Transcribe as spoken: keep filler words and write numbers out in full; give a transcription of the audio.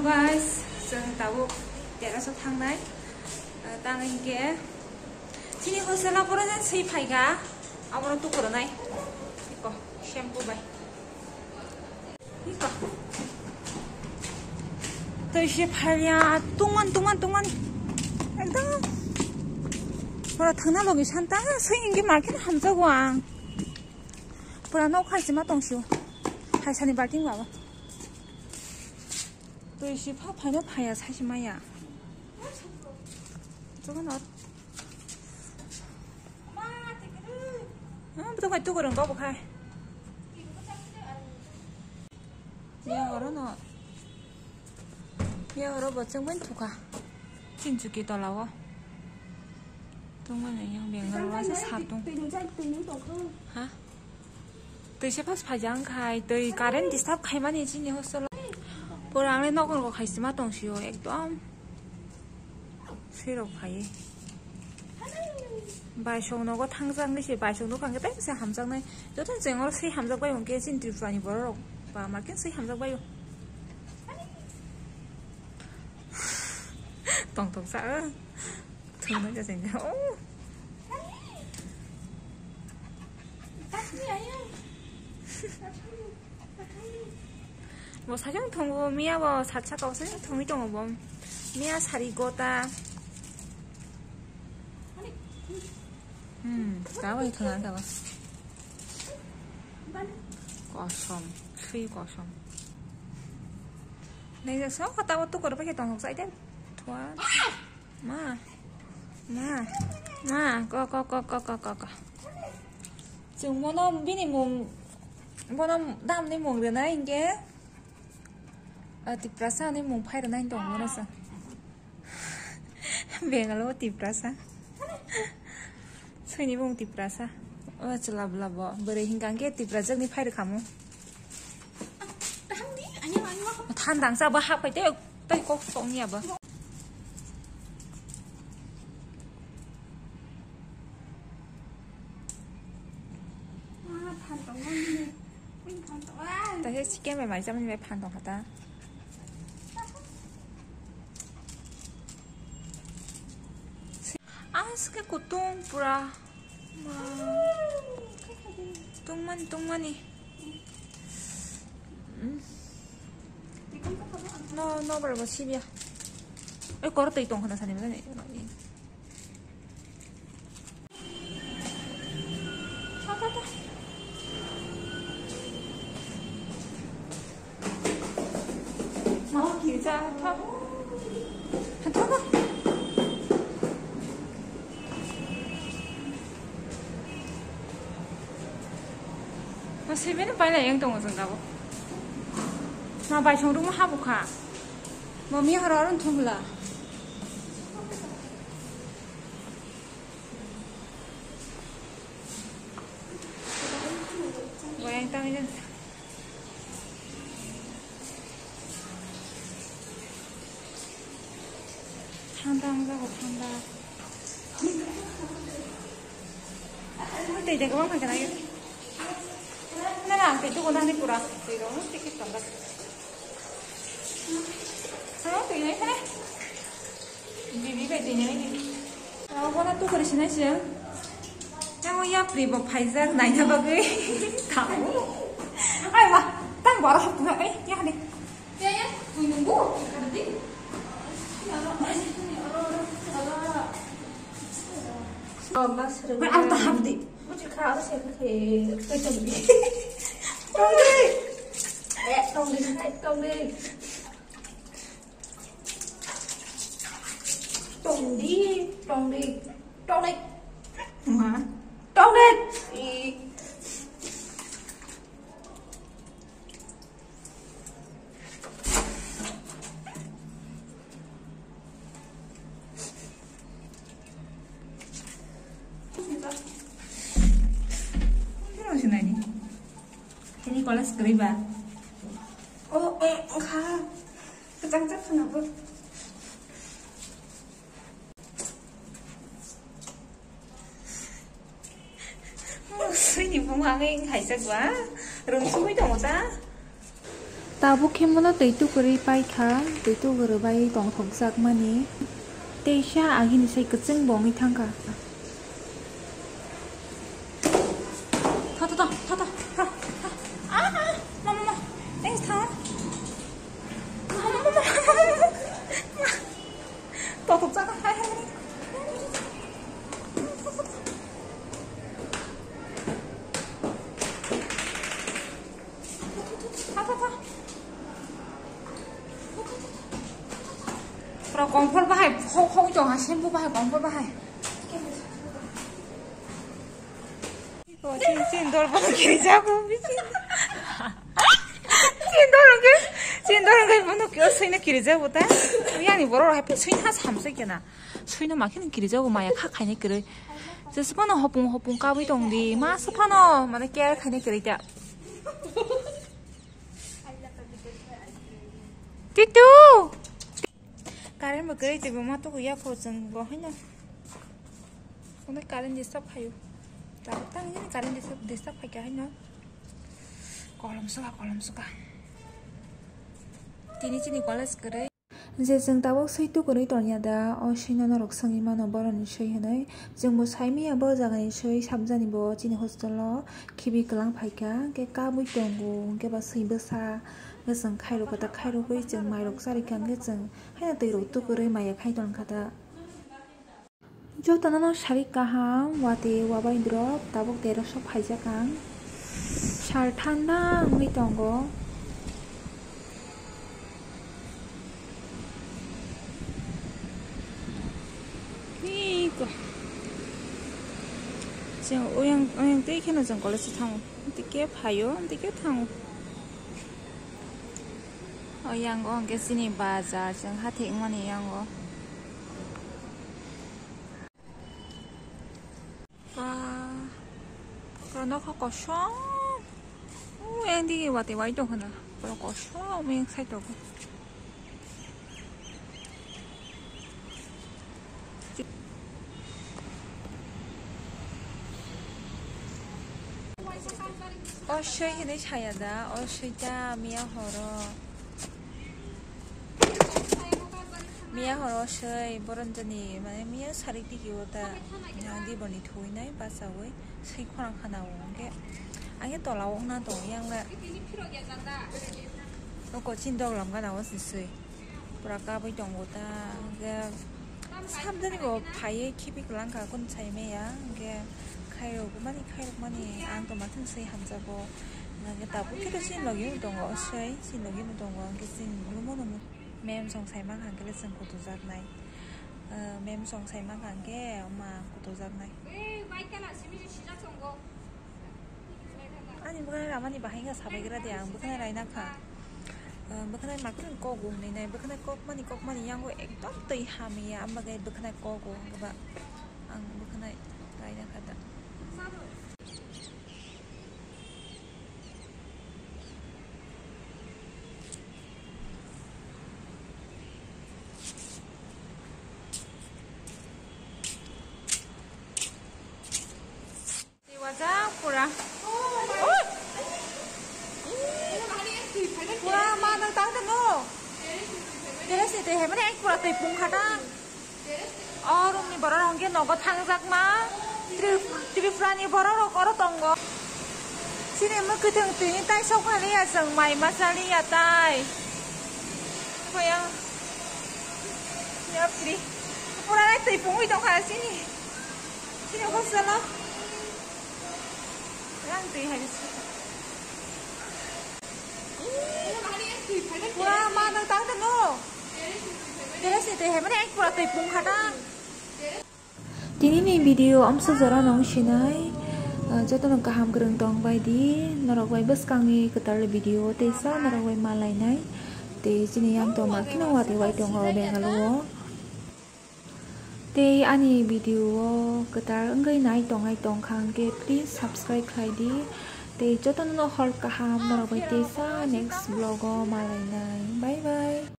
Guys, chwng tabuk terrace o thangnai. Ah, tang hinkhe chini hostel o borok jan swi phaikha, abono tukurunai. Iko, shampoo bai. Iko. Twi se phalya, tungman, tungman, tungman. Ekdom. Pura thangna logi santa, swi hinkhe market hamjago ang. Pura nok hai se ma tongsiu. Hai sani balting baba. Twi si pha phaino phaya sai se maya. Jogonot. Ah, betul kai tu gorong kau bukai. Ya oro no. Ya oro bo chengmen thuka. Chinchuki tola o. Tungmani yang bengal wa sa sar tung. Ha? Twi se pas phajang khai, twi current disturb khaimani chini hostel o. Pura ang le nok rok khai sima tong sio ekdom. Sirok phai. Baisong nogo thangjak ni se, baisong nogo hwnkhe tei se hamjaknai. Joto cheng oro se hamjak bai hwnkhe chini Tripura ni borok rok ba ma khe se hamjak bai o. Tong tong sa. Thungnai ka cheng. Oh. Bo sajong thungo, miya bo satsa kok sajong thungwi tongo bo. Miya sari gota. Hmm, ta bai thuna ta ba. Kosom, sui kosom. Nei ja so kota bo tukor pa ke tong sai den. Thua. Ma. Ma. Ma, ko, ko, ko. Chwng bono bini mung, bono damni mung rwna hinkhe, ah, Tiprasa ni mung phai rwna hin tong bono sa. Bengal o Tiprasa. Swini mung Tiprasa. O chwla bwla bo. Bwrwi hinkha hinkhe Tiprasa ni phai rwkha mo. Thandang sa bo hap khai tei, tei kok song ya bo. Tahe chicken bai mai chamani bai phan tong kha ta. Aske kutung pura. Ma. Tungmani, tungmani. Mm. No, no, bro, bo sibya. Oi, kor tei tong khana sani bani. Ma sebene paila yang tongo jeng dabo. Ma bai song rung habu kha. Ma mi haro aron thumla. Wayang tang jan. Thanda ang jago, thanda. Ui, tei jaga bang kagana ya. Na, na, tei tu guna ni pura. Tei dong, tei kis tanda. Ano, tei nai sana. Bibi bai twi nai di. Abo bono tukuri sinai se. Abo yapri bo phaijak naina bagwi. Tamo. Ai ma, tang bora hapna ai, ya de. Ya, ya, twi nunggu. Kada di. Oh, mas. Ai, ang ta hap di. Buji kha, aro se kha, kaitam di. Tong di. Eh, tong di, tong di. Tong di, tong di, tong di. Ma. Tong di. I. Ano sinaini? Ini kolas keriba. Oh, eh, kha. Kecang-cang kenapa? Sini bumang yang hai sa gua. Rung sui dong ta. Tabuk khe mono twi tukwrwi paikha, twi tukwrwi bai tongthokjak mani. Teisa agini sai kwchwng bo wngwi thangkha. Tha, tha, tha, tha, tha, tha, tha. Ah, ah, ma, ma, ma. Thanks, tha. Ma, ma, ma, ma, ma, ma, ma. Tongthokjak, hai, hai, hai. Tha, tha, tha. Pura kongphor bahai, hok, hok tong ha, shampoo bahai, kongphor bahai. O, chin, chin dor bono kiri jago, bisi. Chin dor hwnkhe, chin dor hwnkhe bono kiri, suina kiri jago ta. Yani borok hai suina samsai kena. Suina ma kheno kiri jago, maya kha khainai kwrwi. Jesphano hopung hopung kabui tong di, ma se phano mane care khainai kwrwi ta. Titu! Current bo kwrwi twi bo ma tuku ya kho chwng bo haino. Onek current disturb khaio. Tabuk tang nini current disturb, disturb khaikha haino. Kolom suka, kolom suka. Tini chini college kwrwi. Je chwng tabuk swi tukurwi tongya da, o swino norok swngwi mano boroni swi hwnwi. Chwngbo saimanya bo jagani swi, sabjani bo chini hostel o khibi kwlang phaikha, hwnkhe kabui tongo, hwnkhe ba swi bwsa hwnkhe chwng khairokha ta, khairogwi chwng mairok charikha, hwnkhe chwng haino twirok tukurwi maya khai tongkha ta. Jotono no sari kaham, watwi wabai drop, tabuk terosho phaijak ang. Sal thanda wngwi tongo. Iko. Chwng oyang, oyang tei kheno chwng college o thango. Tei khe phaio, tei khe thango. O yango hwnkhe chini bazar, chwng hathai wngmani yango. Ba, pura nokha kosom. O yang digi watwi wai tongkha na. Pura kosom yang side rogo. O swi hinwi saya da, o swi ta miya horo. Miya horo swi boronjani, mane miya sari tiki o ta, yang di boni thuinai bachawi, swi khorang khana o, hwnkhe, ang khe tola o wngna tongo yang le. O coaching dok lam gana o swi. Pura kabui tongo ta, hwnkhe sabjani bo phaiwi khibi kwlangkha, kunu sai maya, hwnkhe khairok mani, khairok mani, ang tongma thang swi hamjago, hwnkhe tabuk khe to chini logi bo tongo, o swi, chini logi bo tongo, hwnkhe chini room o no mem song sai mankha, hwnkhe le chwng kutujaknai, ah, mem song sai mankha, hwnkhe ma kutujaknai. Ani bwkhwnai ramani bahai wngkha, sabaigra de ang bwkhwnai raina kha. Ah, bwkhwnai makhe kogo hwnwi nai, bwkhwnai kokmani, kokmani yango ekdom twi hamya, ama gai bwkhwnai kogo wngkha ba. Ang bwkhwnai raina kha da. Tei wajak pura. Ui! Pura ma nang tang tang no. Terrace ni tei hai mani ek pura tei pung kha ta. O room ni borok rok hwnkhe nogo thangjak ma. Tri-, Tripura ni borok rok oro tongo. Chini mwkhwtwng twi ni tai sok phai liya chwng mai ma cha liya tai. Pura twi pungwi tong kha chini. Chini hostel o. Yang twi hai bisi. Pura ma nang tang tang no. Terrace ni twi hai mani ek pura twi pung kha ta. Tini ni video amsa jora nong sinai. Ah, joto no kaham kwrwng tong bai di. Norok bai bwskang ni kwtal video teisa norok bai ma lai nai. Tei chini yang tong ma kheno watwi wai tongo Bengaluru o. Tei ani video o kwtal wngwi nai tongnai tong kha hwnkhe please subscribe khlai di. Tei jotono no hor kaham norok bai teisa next vlog o malainai. Bye bye.